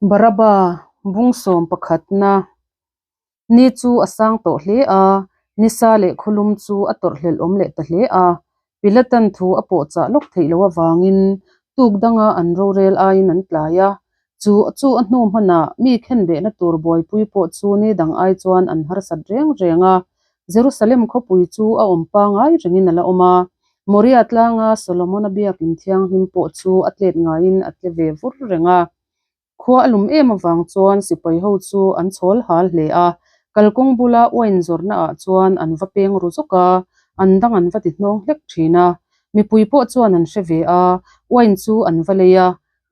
Baraba bung sawm pakhatna ni chu a sang tawh hle a, nisa leh khawlum chu a tawrhhlelh awm leh ta hle a. Pilatan thu a pawhchah lawk theih loh avangin tuk danga an rorel aiin an tlai a, chu chu a hnu hmanah mi khenbehna tur buaipui pawh chu ni dang ai chuan an harsat reng reng a. Jerusalem khawpui chu a awm pangai rengin a la awm a, Moria tlanga Solomona biakin thianghlim pawh chu a tlet ngaiin a tle ve vur reng a. Khua a lum em avang chuan sipai ho chu an chhawl hal hle a, kalkawng bula wine zawrhna ah chuan an va peng ru zawk a, an dang an va ti hnawng hlek thin a. Mipui pawh chuan an hre ve a, wine chu an va lei a,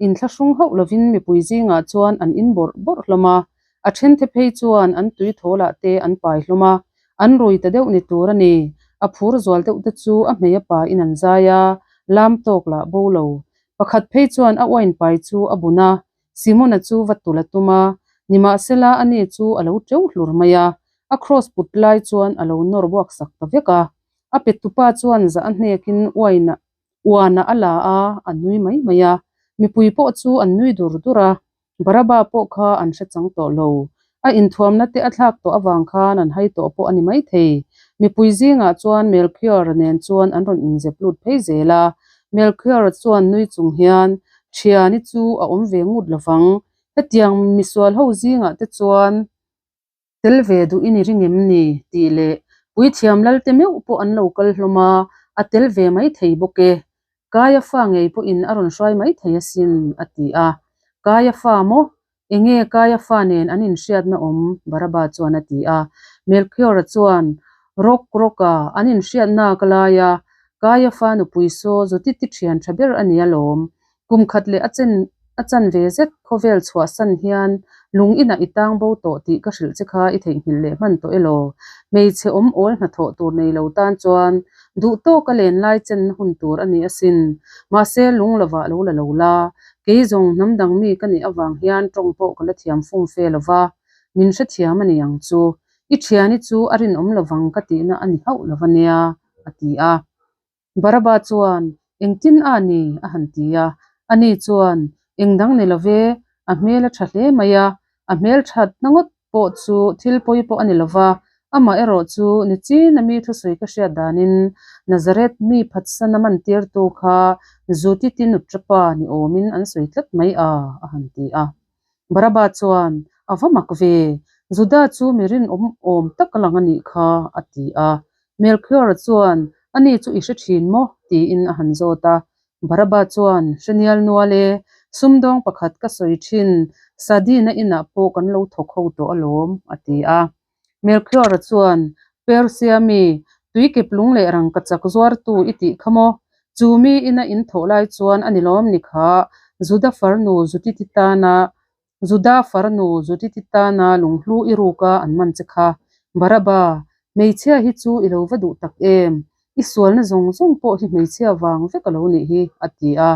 inthlahrung hauh lovin mipui zingah chuan an in bawrh bawrh hlawm a, a thenthe phei chuan an tui thawlah te an pai hlawm a, an rui ta deuh ni tur a ni. A phur zual deuh te chu a hmei a pain an zai a, lam tawk lah bo lo. Pakhat phei chuan a wine pai chu a bun a, Simona chu va tul a tum a, nimahsela ani chu a lo teuh hlur mai a, a kraws put lai chuan a lo nawr buak sak ta vek a. A pettupa chuan zah a hnekin wine a uana a la a, a nui mai mai a. Mipui pawh chu an nui dur dur a, Baraba pawh kha an hre chang tawh lo. A inthuamna te a thlak tawh avang khan an hai tawh pawh a ni maithei. Mipui zingah chuan Melchior nen chuan an rawn inzep lut phei zel a. Melchior chuan nui chung hian, Thiani chu a awm ve ngut lovang. Hetiang misual ho zingah te chuan Tel ve duh i ni ring em ni? tih leh Puithiam Lalte meuh pawh an lo kal hlawm a, a tel ve mai thei bawk e. Kaia fa ngei pawhin a rawn hruai mai thei asin, a ti a. Kaia fa maw? Enge Kaia fa nen an inhriatna awm? Baraba chuan a ti a. Melchior-a chuan, Rawk rawk a, an inhriatna ka lai a, Kaia fa nupui saw Zutiti thian tha ber a ni alawm. Kum khat leh a chen a chan ve zet khawvel chhuahsan hian lung inah i tang bo tawh tih ka hrilh che kha i theihnghilh leh hman tawh elaw? Hmeichhe awm awl hnathawh tur nei lo tan chuan duh tawka len lai chenna hun tur a ni asin. Mahse lung lovah lo la lo la, kei zawng hnam dang mi ka nih avang hian tawng pawh ka la thiam fum fe lova, min hrethiam a ni ang chu. I thiani chu a rinawm lovang ka tihna a ni hauh lova nia, a ti a. Baraba chuan, Engtin a ni? a han ti a. Ani chuan, Eng dang ni lo ve, a hmel a tha hle mai a, a hmel that na ngawt pawh chu thil pawi pawh a ni lo va, amah erawh chu nichin a mi thusawi ka hriat danin Nazareth mi phatsan a man tirtu kha Zutiti Nutrapa ni awmin an sawi tlat mai a, a han ti a. Baraba chuan, A va mak ve, Juda chu mi rinawm awm tak a lang a nih kha, a ti a. Melchior chuan, Ani chu i hre thin maw? tiin a han zawt a. Baraba chuan, Hre nial nual e, sumdawng pakhat ka sawi thin, Sadina inah pawh kan lo thawk ho tawh alawm, a ti a. Melchior chuan, Persia mi, tuikep lung leh rangkachak zuartu i tih kha maw? Chu mi ina in thawh lai chuan a ni lawm ni kha, Juda farnu Judith-i tana Juda farnu Judith-i tana lunghlu i ruka an man che kha. Baraba, hmeichhia hi chu i lo va duh tak em? I sualna zawng zawng pawh hi hmeichhia vang vek a lo nih hi, a ti a.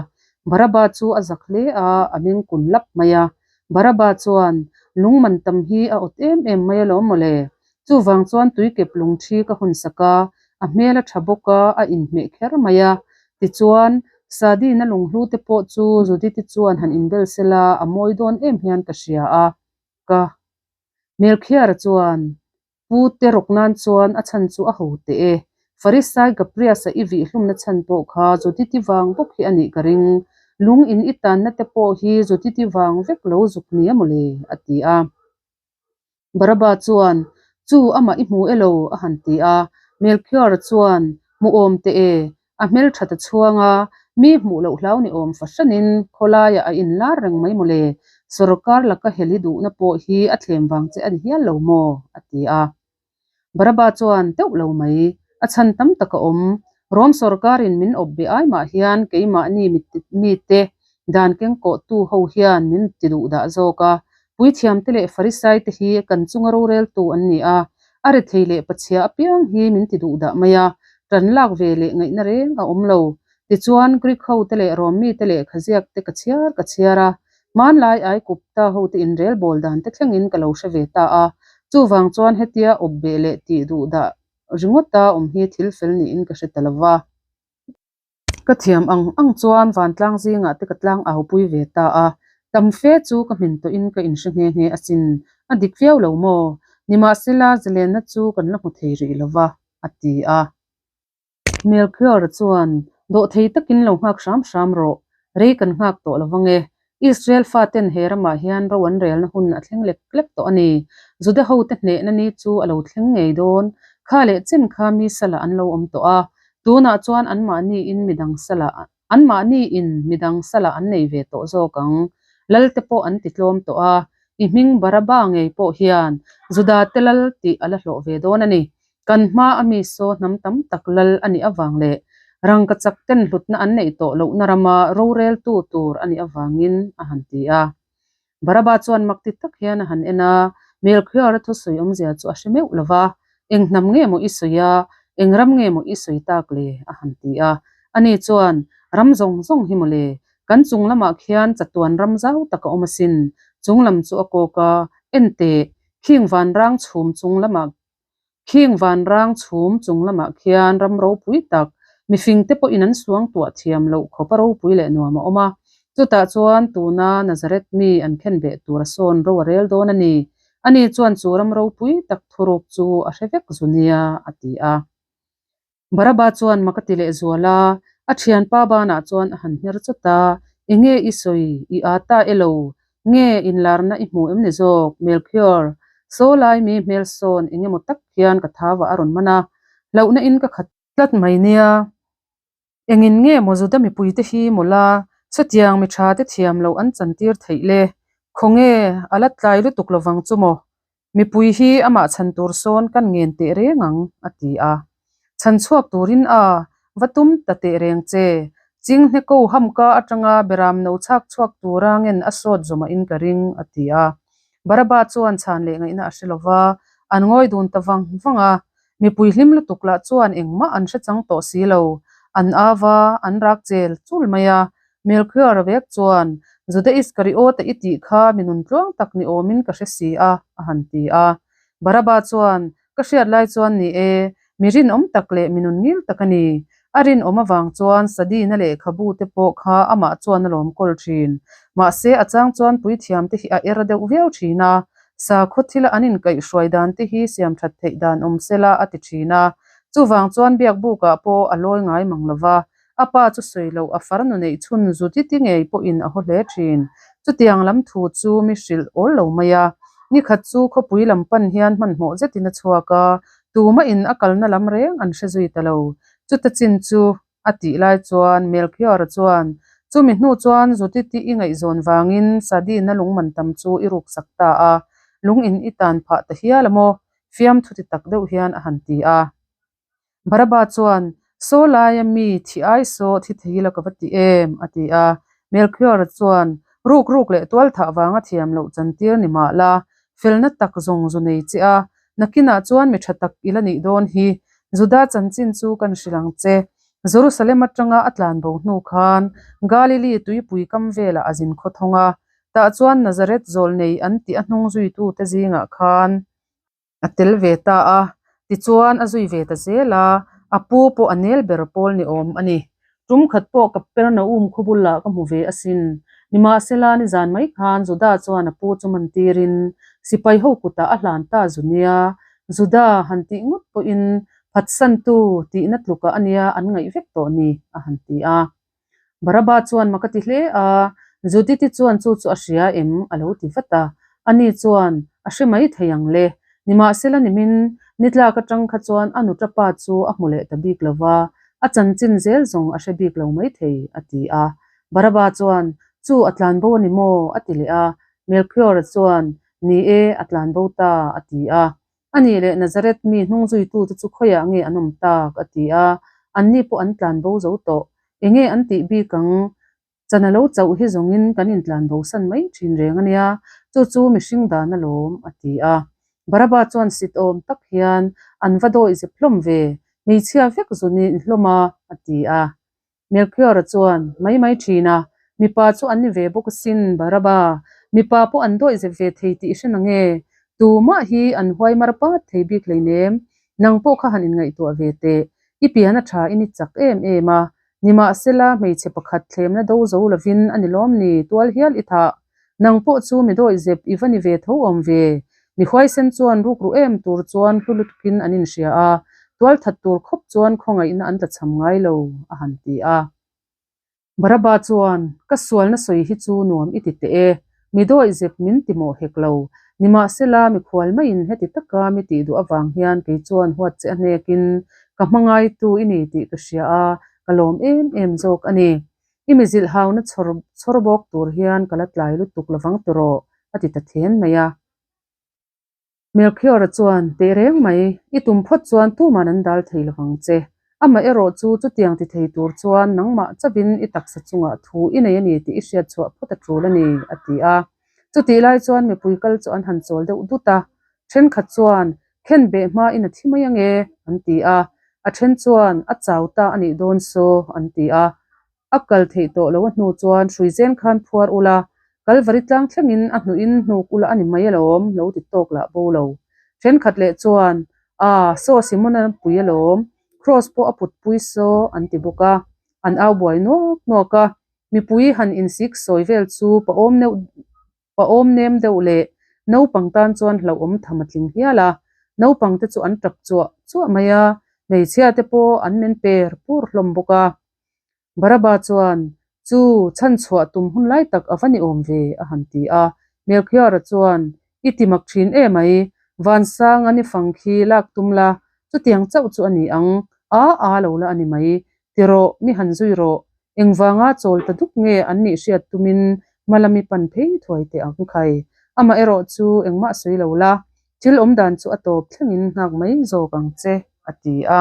Baraba chu a zak hle a, a meng kun lap mai a. Baraba chuan, Lung man tam hi a awt em em mai alawm mawle. Chuvang chuan tuikep lung thi ka hawn sak a, a hmel a tha bawk a, a inhmeh kher mai a. Tichuan, Sadina lunghlu te pawh chu Judith-i chuan han inbel sela a mawi dawn em hian ka hria a, ka Melchior-a chuan, Pu te rawk nan chuan a chhan chu a ho teh e. Farisai Gabrias-a i vih hlumna chhan pawh kha Judith-i vang bawk hi a nih ka ring. Lung in i tanna te pawh hi Judith-i vang vek lo zuk nia mawle, a ti a. Baraba chuan, Chu amah i hmu elo? a han ti a. Melchior chuan, Hmu awm teh e, a hmelthat a chhuang a, mi hmuh loh hlau ni awm fahranin khawlaiah a inlar reng mai mawle, sorkar laka heli duhna pawh hi a thlem vang che a ni hial lo maw? a ti a. Baraba chuan teuh lo mai, a chhan tam tak a awm. Rom sorkarin min awp be ai mah hian keimahni mite dan kengkawhtu ho hian min ti duh dah zawk a. Puithiamte leh Farisaite hi kan chunga roreltu an ni a, a rethei leh pachhia apiang hi min ti duh dah mai a, tan lak ve leh ngaihna reng a awm lo. Tichuan, Greek hote leh Rom mite lehkhaziak te ka chhiar ka chhiar a, Hmanlai Aikupta hote inrelbawl dan te thlengin ka lo hre ve ta a, chuvang chuan hetia awp beh leh tih duh dah ringawta awm hi thil fel niin ka hre ta lo va. Ka thiam ang ang chuan vantlang zingah te ka tlang au pui ve ta a, Tam fe chu ka hmin tawhin ka inhre nghe nghe asin, a dik viau lo maw? Nimahsela, zalenna chu kan la hmu thei rih lo va, a ti a. Melchior chuan, Dawhthei takin lo nghak hram hram rawh, rei kan nghak tawh lo vang e. Israel faten he ramah hian ro an relna hun a thleng lek lek tawh a ni. Juda hote hnehna ni chu a lo thleng ngei dawn. Kha leh chen kha mi salah an lo awm tawh a, tunah chuan anmahniin midang salah Anmahniin midang salah an nei ve tawh zawk ang. Lalte pawh an ti tlawm tawh a, i hming Baraba ngei pawh hian Judate lal tih a la hlawh ve dawn a ni. Kan hma a mi saw hnam tam tak lal a nih avang leh rangkachak ten hlutna an neih tawh lohna rama roreltu tur a nih avangin a han ti a. Baraba chuan mak ti tak hian a han en a, Melchior-a thusawi awmzia chu a hre meuh lo va, Eng hnam nge maw i sawi a, eng ram nge maw i sawi tak le? a han ti a. Ani chuan, Ram zawng zawng hi maw le, kan chung lamah khian chatuan ram zau tak a awm asin, chung lam chu a kawk a, en teh, khing vanrang chhum chung lamah Khing vanrang chhum chung lamah khian ram ropui tak, mifingte pawhin an suang tuah thiam loh khawp a ropui leh nuam a awm a. Chutah chuan tuna Nazareth mi an khen beh tur a sawn ro a rel dawn a ni. Ani chuan chu ram ropui tak thuruk chu a hre vek zu nia, a ti a. Baraba chuan mak a ti leh zual a, a thianpa banah chuan a han hmer chawt a, Enge i sawi, i â ta elo? Nge inlarna i hmu em ni zawk, Melchior? Saw lai mi hmel sawn eng emaw tak hian ka thauah a rawn man a, hlauhna in ka khat tlat mai nia. Engin nge maw Juda mipuite hi mawla chutiang mi tha te thiam loh an chantir theih le? Khawnge, a la tlai lutuk lovang chu maw? Mipui hi amah chhan tur sawn kan ngen teh reng ang, a ti a. Chhan chhuak turin a va tum ta teh reng che. Chinghne ko hamka atanga beram no chhak chhuak tura ngen a sawt zawmahin ka ring, a ti a. Baraba chuan chhan leh ngaihna a hre lo va, an ngawi dun ta vang vang a. Mipui hlim lutuk lah chuan engmah an hre chang tawh si lo. An au a, an rak chel chul mai a. Melchior vek chuan, Juda Iskariota i tih kha mi nun tluang tak ni awmin ka hre si a, a han ti a. Baraba chuan, Ka hriat lai chuan ni e, mi rinawm tak leh mi nun ngil tak a ni. A rinawm avang chuan Sadina lehkhabu te pawh kha amah chuan a lawm kawl thin. Mahse, a chang chuan puithiam te hi a er deuh viau thin a, sakhaw thila an inkaihhruai dan te hi siam that theih dan awm sela a ti thin a. Chuvang chuan biakbukah pawh a lawi ngai mang lo va, a pa chu sawi loh a farnu neih chhun Judith-i ngei pawhin a haw hle thin. Chutiang lam thu chu mi hrilh awl lo mai a. Nikhat chu khawpui lam pan hian hmanhmawh zetin a chhuak a, tumahin a kalna lam reng an hre zui ta lo. Chuta chin chu a tih lai chuan Melchior-a chuan, Chumi hnu chuan Judith-i i ngaihzawn vangin Sadina lungman tam chu i ruksak ta a, lung in i tan phah ta hial a maw? Fiamthu ti tak deuh hian a han ti a. Baraba chuan, Saw laia mi thi ai saw thi thei ila ka va ti em? a ti a. Melchior-a chuan, Ruk ruk leh tual thah vanga thiam loh chantir ni mah la, felna tak zawng zu nei che a, nakinah chuan mi tha tak i la nih dawn hi. Juda chanchin chu kan hrilh ang che. Jerusalem atanga a tlan bo hnu khan Galili tuipui kam velah a zin khaw thawng a, tah chuan Nazareth zawl nei an tih a hnung zuitute zingah khan A tel ve ta a, tichuan a zui ve ta zel a, a pu pawh a nel ber pawl ni awm a ni. Tum khat pawh Kapernaum khaw bulah ka hmu ve asin. Nimahsela nizan mai khan Juda chuan a pu chu man tirin sipai ho kutah a hlan ta zu nia. Juda han tih ngawt pawhin phatsantu tihna tlukah a nia an ngaih vek tawh ni, a han ti a. Baraba chuan mak a ti hle a, Judith-i chuan chu chu a hria em? a lo ti vat a. Ani chuan, A hre mai thei ang le. Nimahsela nimin, nitlak atang kha chuan a nuta pa chu a hmu leh ta bik lo va, a chanchin zel zawng a hre bik lo mai thei, a ti a. Baraba chuan, Chu a tlanbo a ni maw? a ti leh a. Melchior-a chuan, Ni e, a tlanbo ta, a ti a. A nih leh Nazareth mi hnungzuitute chu khawiah nge an awm tak? a ti a. Anni pawh an tlan bo zo tawh. Enge an tih bik ang? Chana lo chauh hi zawngin kan intlan bo san mai thin reng a nia, chu chu mihring dan alawm, a ti a. Baraba chuan sit awm tak hian, An va dawih zep hlawm ve, hmeichhia vek zun in hlawm a, a ti a. Melchior-a chuan, Mai mai thin a, mipa chu an ni ve bawk asin, Baraba. Mipa pawh an dawih zep ve thei tih i hre nange? Tumah hi an huai mar pat thei bik hleinem. Nang pawh kha han inngaihtuah ve teh. I pian a tha in i chak em em a. Nimahsela, hmeichhe pakhat thlemna do zo lovin a ni lawm ni, tual hial i thah. Nang pawh chu mi dawihzep i va ni ve tho awm ve. Mi huaisen chuan rukru em tur chuan hlu lutukin an inhria a, tualthat tur khawp chuan khawngaihna an tlachham ngai lo, a han ti a. Baraba chuan, Ka sualna sawi hi chu nuam i ti teh e, mi dawihzep min ti mawh hek lo. Nimahsela, mikhual maiin heti taka mi tih duh avang hian kei chuan huat che a hnekin ka hmangaitu i ni tih ka hria a, ka lawm em em zawk a ni. I mi zilh hauna chhawr chhawr bawk tur hian ka la tlai lutuk lovang tawh, a ti ta then mai a. Melchior-a chuan, Teh reng mai, i tum phawt chuan tuman an dal thei lovang che. Amah erawh chu chutiang ti thei tur chuan nangmah chavin i taksa chungah thu i nei a ni tih i hriat chhuah phawt a tul a ni, a ti a. Chutih lai chuan mipui kal chu an han chawl deuh dut a. Thenkhat chuan, Khen beh hmain a thi mai ange, an ti a. A then chuan, A chau ta a nih dawn saw, an ti a. A kal theih tawh lo a hnu chuan hrui zen khan phuar ula, Kalvari tlang thlengin a hnuhin hnuk ula a ni mai alawm, lo ti tawk lah bo lo. Thenkhat leh chuan, A, saw Simona pui alawm, Kraws pawh a put pui saw, an ti bawk a. An au buai nuak nuak a, mipui han insik sawi vel chu paawm neuh Paawm nem deuh leh naupang tan chuan hlauhawm tham a tling hial a, naupang te chu an tap chuah chuah mai a, hmeichhia te pawh an men per pur hlawm bawk a. Baraba chuan, Chu, chhan chhuah tum hun lai tak a va ni awm ve, a han ti a. Melchior-a chuan, I ti mak thin e mai, Vansanga ni fang khi lak tum la, chutiang chauh chu a ni ang, a a lo la a ni mai, Ti rawh, mi han zui rawh. Engvanga chawl ta duk nge an nih hriat tumin hmalami pan phei thuai teh ang khai. Amah erawh chu engmah sawi lo la, thil awm dan chu a tawp thlengin nghak mai zawk ang che, a ti a.